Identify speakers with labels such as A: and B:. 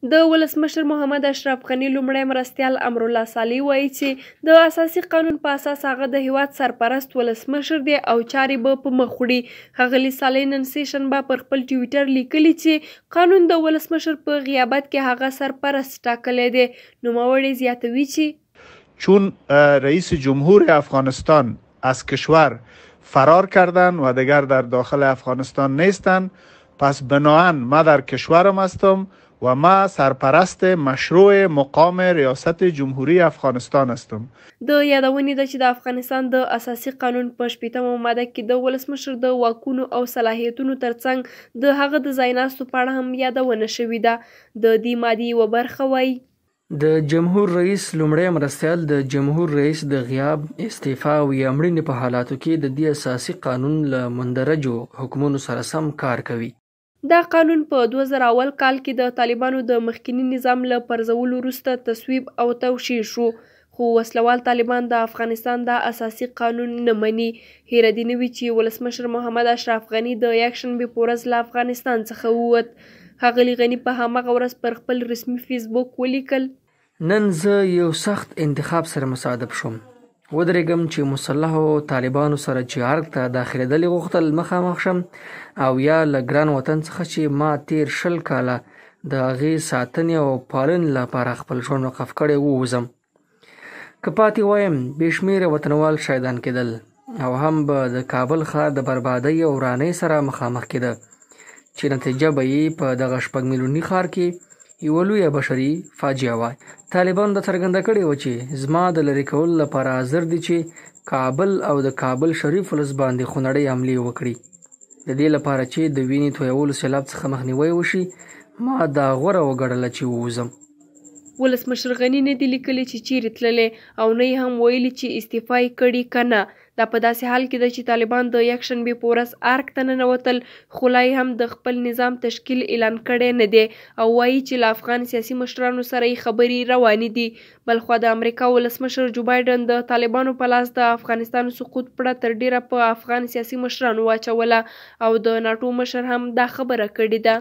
A: د ولسمشر محمد اشرف غني لومړی مرستیال امرالله صالح وايي چې د اساسي قانون په اساس هغه د هیواد سرپرست ولسمشر دی او چارې به په مخ وړي. ښاغلي صالح نن سې شنبه پر خپل ټویټر لیکلي چې قانون د ولسمشر په غیابت کې هغه سرپرست ټاکلی دی. نوموړی زیاتوي چې.
B: چون رئیس جمهور افغانستان از کشور فرار کردن و دیگر در داخل افغانستان نیستند، پس بناءً ما در کشورم هستم و ما سرپرست مشروع مقام ریاست جمهوری افغانستان هستم.
A: د یادونې ده چې د افغانستان د اساسي قانون په شپېتمه ماده کې د ولسمشر د واکونو او صلاحیتونو ترڅنګ د هغه د ځایناستو په اړه هم یادونه شوې ده. د دې مادې یوه برخه وايي.
C: د جمهور رئیس لومړی مرستیال د جمهور رئیس د غیاب، استعفا او یا مړینې په حالاتو کې د دې اساسي قانون له مندرجو حکمونو سره سم کار کوي.
A: دا قانون په 2001 کال کې د طالبانو د مخکني نظام له پرځولو وروسته تصویب او توشیح شو، خو وسلهوال طالبان د افغانستان دا اساسي قانون نه مني. هېره دې نه وي چې ولسمشر محمد اشرف غني د یکشنبې په ورځ له افغانستان څخه ووت. ښاغلي غني په هماغه ورځ پر خپل رسمي فېسبوک ولیکل.
C: نن زه یو سخت انتخاب سره مصادف شوم. ودرېږم چې مسلحو طالبانو سره چې ارګ ته داخلېدل یې غوښتل مخامخ شم او یا له ګران وطن څخه چې ما تېر 20 کاله د هغې ساتنې او پالنې لپاره خپل ژوند وقف کړی ووځم. که پاتې وایم بې شمېره وطنوال شهیدان کېدل او هم به د کابل ښار د بربادۍ او ورانۍ سره مخامخ کېده چې نتیجه به یې په دغه 6 میلیوني ښار کې یوه لویه بشري فاجعه وه. طالبانو دا څرګنده کړې وه چې زما د لرې کولو لپاره حاضر دي چې کابل او د کابل شریف ولس باندې خونړۍ حملې وکړي. د دې لپاره چې د وینې تویولو سیلاب څخه مخنیوی وشي، ما دا غوره وګڼله چې ووځم.
A: ولسمشر غني نه دي لیکلي چې چیرې تللی او نه یې هم ویلي چې استعفا یې کړې که نه. دا په داسې حال کې ده چې طالبان د یکشنبې په ورځ ارګ ته ننوتل، خو لا یې هم د خپل نظام تشکیل اعلان کړی نه دی او وايي چې له افغان سیاسي مشرانو سره یې خبرې روانې دي. بلخوا د امریکا ولسمشر جو بایډن د طالبانو په لاس د افغانستان سقوط پړه تر ډېره په افغان سیاسي مشرانو واچوله او د ناټو مشر هم دا خبره کړې ده.